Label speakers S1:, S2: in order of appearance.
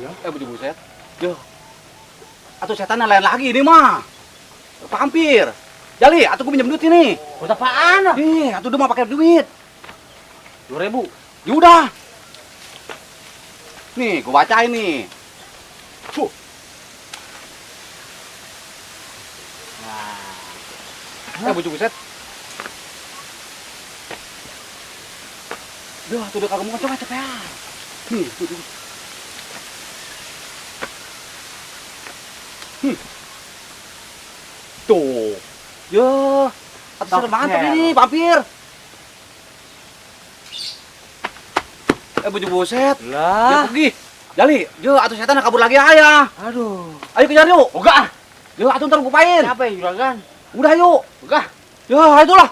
S1: Ya.
S2: Buset. Yo. Atuh setan lain lagi ini mah. Vampir. Jali, atuh gua pinjam duit ini.
S1: Buat apaan?
S2: Atuh udah mau pakai duit. 2.000. Ya udah. Nih, gua bacain nih. Fuh. Nah. Buset. Duh, tuh udah kagak mau coba cepetan. Nih, tuh. Tuh. Ya, atuh serem banget tapi ini vampir. Buset.
S1: Lah.
S2: Dia pergi. Jali, yo atuh setan kabur lagi aya.
S1: Aduh.
S2: Ayo kejar yuk.
S1: Oga.
S2: Yo atuh ntar gua pain.
S1: Siapa ya juragan?
S2: Udah yuk.
S1: Oga.
S2: Ya, itulah.